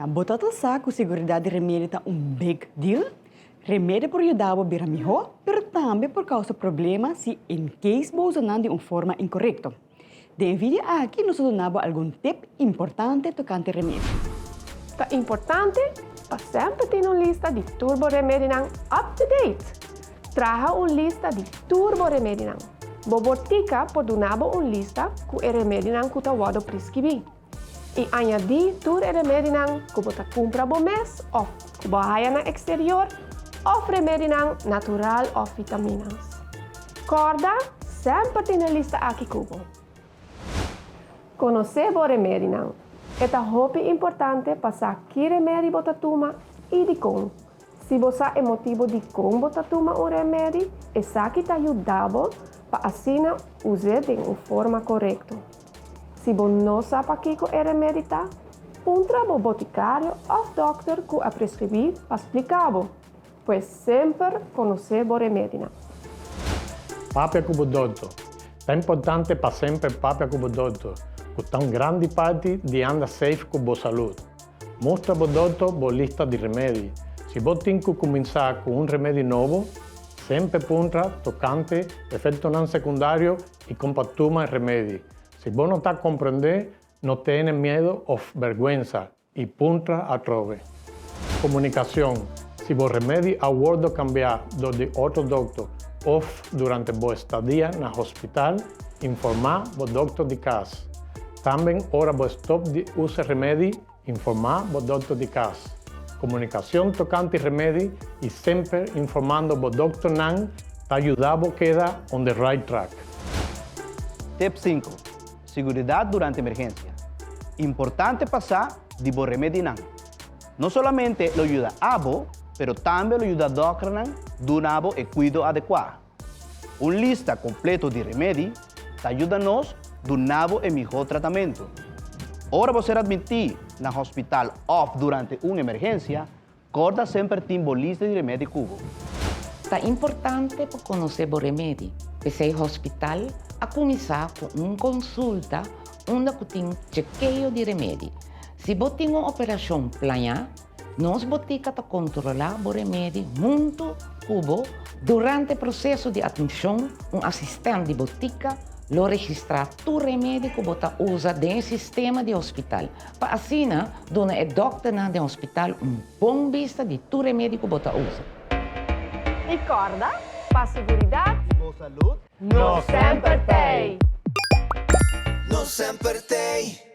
Bo ta sa ku seguridat di remedi ta un big deal? Remedi por yuda bo bira mihó, pero tambe por kousa problema si in case bo usa nan di un forma inkorekto. Den e video aki nos ta duna bo algun tip importante tokante remedi. Ta importante pa semper tin un lista di tur bo remedinan up to date. Traha un lista di tur bo remedinan. Bo botika por duna bo un lista ku e remedinan ku ta wòrdu priskibí. I añadí tur e remedinan ku bo ta kumpra bo mes òf ku bo a haya na eksterior òf remedinan natural òf vitaminas. Kòrda semper tin e lista aki ku bo. Konosé bo remedinan. E ta hopi importante pa sa ki remedi bo ta tuma i dikon. Si bo sa e motibu dikon bo ta tuma un remedi, esaki ta yuda bo pa asina us'é den un forma korekto. Si bo no sa pakiko e remedi ta, puntra bo botikario òf dòkter ku a preskribí pa splika bo. Pues semper konosé bo remedinan. Papia ku bo dòkter. Ta importante pa semper papia ku bo dòkter, ku ta un grandi parti di anda safe ku bo salud. Mustra bo dòkter bo lista di remedi. Si bo tin ku kuminsá ku un remedi nobo, semper puntra tokante efektonan sekundario i kon pa tuma e remedi. Si bo no ta komprendé, no tene miedu òf bèrgwensa i puntra atrobe. Komunikashon, Si bo remedi a wòrdu kambiá dor di otro dòkter òf durante bo estadia na hospital, informá bo dòkter di kas. Tamben ora bo stòp di usa remedi, informá bo dòkter di kas. Komunikashon tokante remedi i semper informando bo dòkternan ta yuda bo keda on the right track. Tip sinku, Siguridat durante emergensia. Importante pa sa di bo remedinan. No solamente lo yuda abo, pero tambe lo yuda dòkternan duna bo e kuido adekuá. Un lista kompleto di remedi ta yuda nos duna bo e mihó tratamentu. Ora bo ser atmití na hospital òf durante un emergensia, kòrda semper tin bo lista di remedi ku bo. Ta importante pa konosé bo remedi. P'esei hospital a kuminsá ku un konsulta unda ku tin chekeo di remedi. Si bo tin un operashon plañá, Nos botika ta kontrolá bo remedi huntu ku bo. Durante proseso di atmishon, un asistent di botika lo registrá tur remedi ku bo ta usa den e sistema di hospital, pa asina duna e dòkternan den hospital un bon bista di tur remedi ku bo ta usa. I kòrda, pa seguridat di bo salud, nos semper t'ei! Nos semper t'ei!